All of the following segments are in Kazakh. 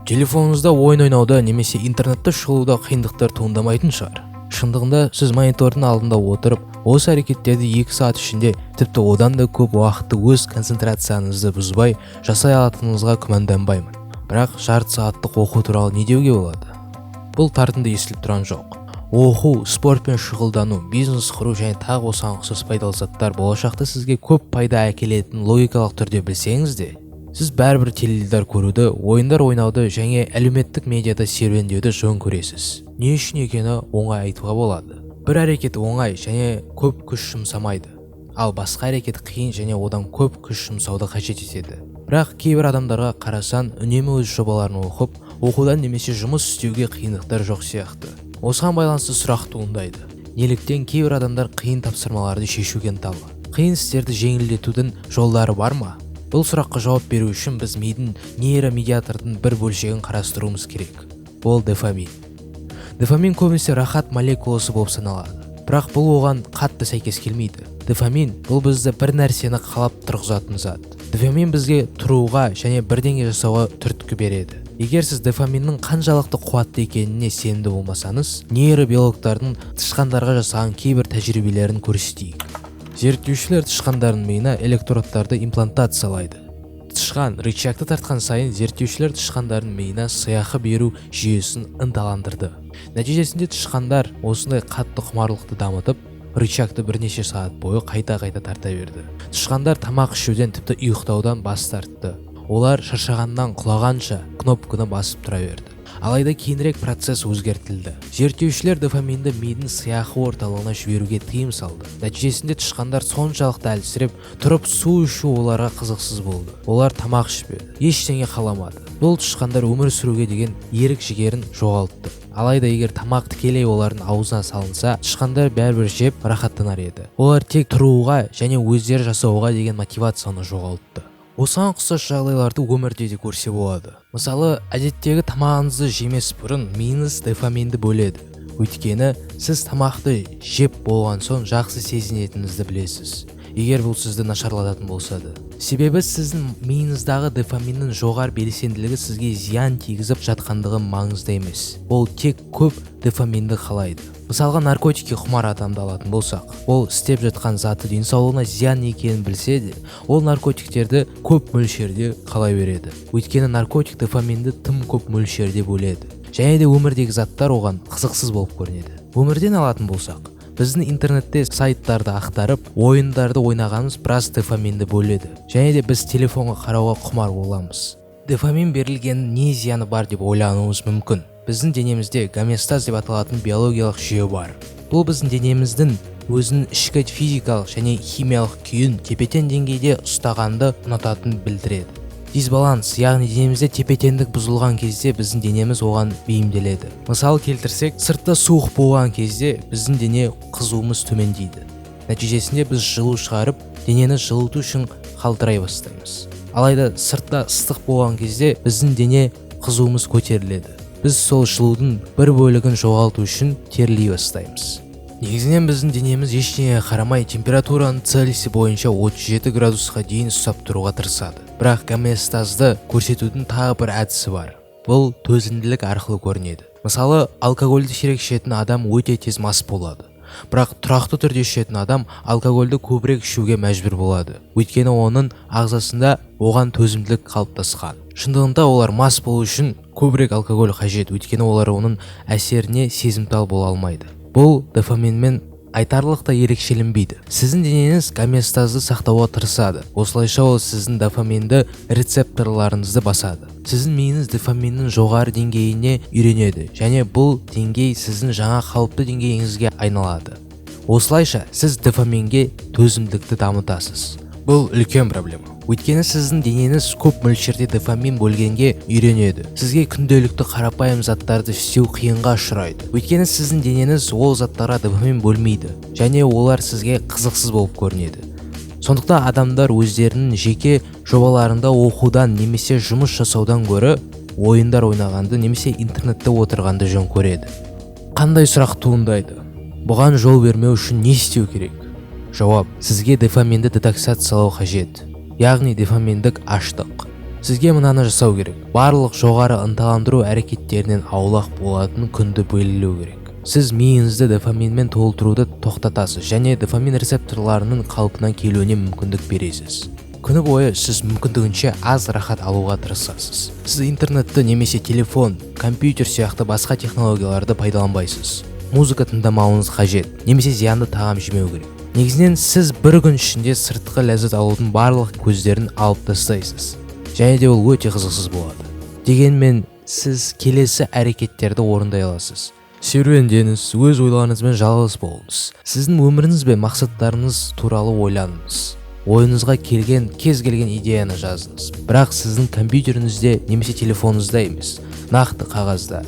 Телефоныңызда ойын ойнауда немесе интернетте шолуда қиындықтар туындамайтын шығар. Шындығында, сіз монитордың алдында отырып, осы әрекеттерді 2 сағат ішінде, тіпті одан да көп уақытты өз концентрацияңызды бұзбай жасай алатыныңызға күмәнданбаймын. Бірақ жарты сағаттық оқу туралы не деуге болады? Бұл тартымды естіліп тұрған жоқ. Оқу, спортпен шұғылдану, бизнес құру және тағы осыған ұқсас пайдалы заттар болашақта сізге көп пайда әкелетінін логикалық түрде білсеңіз де, сіз бәрібір теледидар көруді, ойындар ойнауды және әлеуметтік медиада серуендеуді жөн көресіз. Не үшін екені оңай айтуға болады: бір әрекет оңай және көп күш жұмсамайды, ал басқа әрекет қиын және одан көп күш жұмсауды қажет етеді. Бірақ кейбір адамдарға қарасаң, үнемі өз жобаларын оқып, оқудан немесе жұмыс істеуге қиындықтар жоқ сияқты. Осыған байланысты сұрақ туындайды: неліктен кейбір адамдар қиын тапсырмаларды шешуге ынталы? Қиын істерді жеңілдетудің жолдары бар ма? Бұл сұраққа жауап беру үшін біз мидың нейромедиатордың бір бөлшегін қарастыруымыз керек. Ол – дофамин. Дофамин көбінесе рахат молекуласы болып саналады, бірақ бұл оған қатты сәйкес келмейді. Дофамин – бұл бізді бір нәрсені қалап тұрғызатын зат. Дофамин бізге тұруға және бірдеңе жасауға түрткі береді. Егер сіз дофаминнің қаншалықты қуатты екеніне сенімді болмасаңыз, нейробиологтардың тышқандарға жасаған кейбір тәжірибелерін көрсетейік. Зерттеушілер тышқандардың миына электродтарды имплантациялайды. Тышқан рычагты тартқан сайын, зерттеушілер тышқандардың миына сыйақы беру жүйесін ынталандырды. Нәтижесінде тышқандар осындай қатты құмарлықты дамытып, рычагты бірнеше сағат бойы қайта-қайта тарта берді. Тышқандар тамақ ішуден, тіпті ұйықтаудан бас тартты. Олар шаршағаннан құлағанша кнопканы басып тұра берді. Алайда кейінірек процесс өзгертілді. Зерттеушілер дофаминді мидың сыйақы орталығына жіберуге тыйым салды. Нәтижесінде тышқандар соншалықты әлсіреп, тұрып су ішу оларға қызықсыз болды. Олар тамақ ішпеді, ештеңе қаламады. Бұл тышқандар өмір сүруге деген ерік жігерін жоғалтты. Алайда егер тамақ тікелей олардың аузына салынса, тышқандар бәрібір жеп, рахаттанар еді. Олар тек тұруға және өздері жасауға деген мотивацияны жоғалтты. Осыған ұқсас жағдайларды өмірде де көрсе болады. Мысалы, әдеттегі тамағыңызды жемес бұрын миыңыз дофаминді бөледі, өйткені сіз тамақты жеп болған соң жақсы сезінетініңізді білесіз, егер бұл сізді нашарлататын болса да. Себебі сіздің миыңыздағы дофаминнің жоғары белсенділігі сізге зиян тигізіп жатқандығы маңызды емес, ол тек көп дофаминді қалайды. Мысалға, наркотикке құмар адамды алатын болсақ, ол істеп жатқан заты денсаулығына зиян екенін білсе де, ол наркотиктерді көп мөлшерде қалай береді, өйткені наркотик дофаминді тым көп мөлшерде бөледі және де өмірдегі заттар оған қызықсыз болып көрінеді. Өмірден алатын болсақ, біздің интернетте сайттарды ақтарып, ойындарды ойнағанымыз біраз дофаминді бөледі және де біз телефонға қарауға құмар боламыз. Дофамин берілгеннің не зияны бар деп ойлануымыз мүмкін. Біздің денемізде гомеостаз деп аталатын биологиялық жүйе бар. Бұл біздің денеміздің өзінің ішкі физикалық және химиялық күйін тепе-тең деңгейде ұстағанды ұнататынын білдіреді. Дисбаланс, яғни денемізде тепе-теңдік бұзылған кезде, біздің денеміз оған бейімделеді. Мысал келтірсек, сыртта суық болған кезде біздің дене қызуымыз төмендейді. Нәтижесінде біз жылу шығарып, денені жылыту үшін қалтырай бастаймыз. Алайда сыртта ыстық болған кезде біздің дене қызуымыз көтеріледі. Біз сол жылудың бір бөлігін жоғалту үшін терлей бастаймыз. Негізінен, біздің денеміз ештеңеге қарамай, температураны Цельсий бойынша 37 градусқа дейін ұстап тұруға тырысады. Бірақ гомеостазды көрсетудің тағы бір әдісі бар. Бұл төзімділік арқылы көрінеді. Мысалы, алкогольді сирек ішетін адам өте тез мас болады, бірақ тұрақты түрде ішетін адам алкогольді көбірек ішуге мәжбүр болады, өйткені оның ағзасында оған төзімділік қалыптасқан. Шындығында, олар мас болу үшін көбірек алкоголь қажет, өйткені олар оның әсеріне сезімтал бола алмайды. Бұл дофаминмен айтарлықтай ерекшеленбейді. Сіздің денеңіз гомеостазды сақтауға тырысады. Осылайша ол сіздің дофаминді рецепторларыңызды басады. Сіздің миыңыз дофаминнің жоғары деңгейіне үйренеді және бұл деңгей сіздің жаңа қалыпты деңгейіңізге айналады. Осылайша сіз дофаминге төзімділікті дамытасыз. Бұл үлкен проблема, өйткені сіздің денеңіз көп мөлшерде дофамин бөлгенге үйренеді. Сізге күнделікті қарапайым заттарды істеу қиынға ұшырайды, өйткені сіздің денеңіз ол заттарға дофамин бөлмейді және олар сізге қызықсыз болып көрінеді. Сондықтан адамдар өздерінің жеке жобаларында оқудан немесе жұмыс жасаудан гөрі ойындар ойнағанды немесе интернетте отырғанды жөн көреді. Қандай сұрақ туындайды? Бұған жол бермеу үшін не істеу керек? Жауап: сізге дофаминді детоксикациялау қажет, яғни дофаминдік аштық. Сізге мынаны жасау керек: барлық жоғары ынталандыру әрекеттерінен аулақ болатын күнді белгілеу керек. Сіз миыңызды дофаминмен толтыруды тоқтатасыз және дофамин рецепторларының қалпына келуіне мүмкіндік бересіз. Күні бойы сіз мүмкіндігінше аз рахат алуға тырысасыз. Сіз интернетті немесе телефон, компьютер сияқты басқа технологияларды пайдаланбайсыз. Музыка тыңдамауыңыз қажет немесе зиянды тағам жемеу керек. Негізінен, сіз бір күн ішінде сыртқы ләззат алудың барлық көздерін алып тастайсыз және де ол өте қызықсыз болады. Дегенмен сіз келесі әрекеттерді орындай аласыз: серуендеңіз, өз ойларыңызбен жалғыз болыңыз, сіздің өміріңіз бен мақсаттарыңыз туралы ойланыңыз, ойыңызға келген кез келген идеяны жазыңыз, бірақ сіздің компьютеріңізде немесе телефоныңызда емес, нақты қағазда.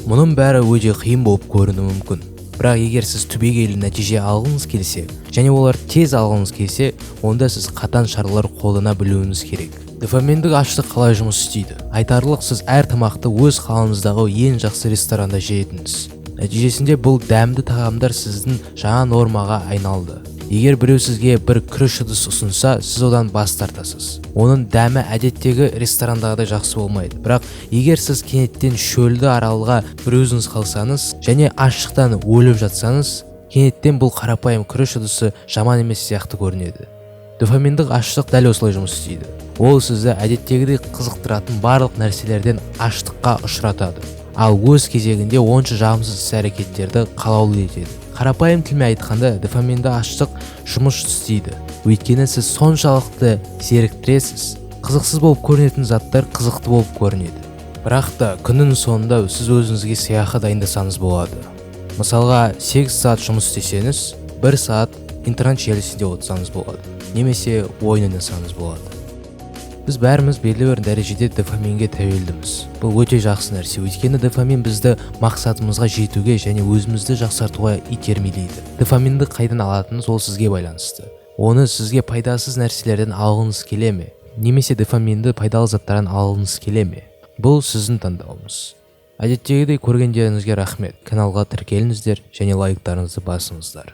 Мұның бәрі өте қиын болып көрінуі мүмкін, бірақ егер сіз түбегейлі нәтиже алғыңыз келсе және олар тез алғыңыз келсе, онда сіз қатаң шаралар қолдана білуіңіз керек. Дофаминдік аштық қалай жұмыс істейді? Айтарлық, сіз әр тамақты өз қалаңыздағы ең жақсы ресторанда жедіңіз. Нәтижесінде бұл дәмді тағамдар сіздің жаңа нормаға айналды. Егер біреу сізге бір күріш ыдыс ұсынса, сіз одан бас тартасыз. Оның дәмі әдеттегі ресторандағыдай жақсы болмайды. Бірақ егер сіз кенеттен шөлді аралға бір өзіңіз қалсаңыз және аштықтан өліп жатсаңыз, кенеттен бұл қарапайым күріш ыдысы жаман емес сияқты көрінеді. Дофаминдік аштық дәл осылай жұмыс істейді. Ол сізді әдеттегідей қызықтыратын барлық нәрселерден аштыққа ұшыратады, ал өз кезегінде онша жағымсыз іс әрекеттерді қалаулы етеді. Қарапайым тілмен айтқанда, дофаминді аштық жұмыс істейді, өйткені сіз соншалықты зеріктіресіз, қызықсыз болып көрінетін заттар қызықты болып көрінеді. Бірақ та күннің соңында сіз өзіңізге сыйақы дайындасаңыз болады. Мысалға, 8 сағат жұмыс істесеңіз, 1 сағат интернет желісінде отырсаңыз болады немесе ойын ойнасаңыз болады. Біз бәріміз белгілі бір дәрежеде дофаминге тәуелдіміз. Бұл өте жақсы нәрсе, өйткені дофамин бізді мақсатымызға жетуге және өзімізді жақсартуға итермелейді. Дофаминді қайдан алатыныңыз, ол сізге байланысты. Оны сізге пайдасыз нәрселерден алғыңыз келе ме немесе дофаминді пайдалы заттардан алғыңыз келе ме, бұл сіздің таңдауыңыз. Әдеттегідей, көргендеріңізге рахмет. Каналға тіркеліңіздер және лайктарыңызды басыңыздар.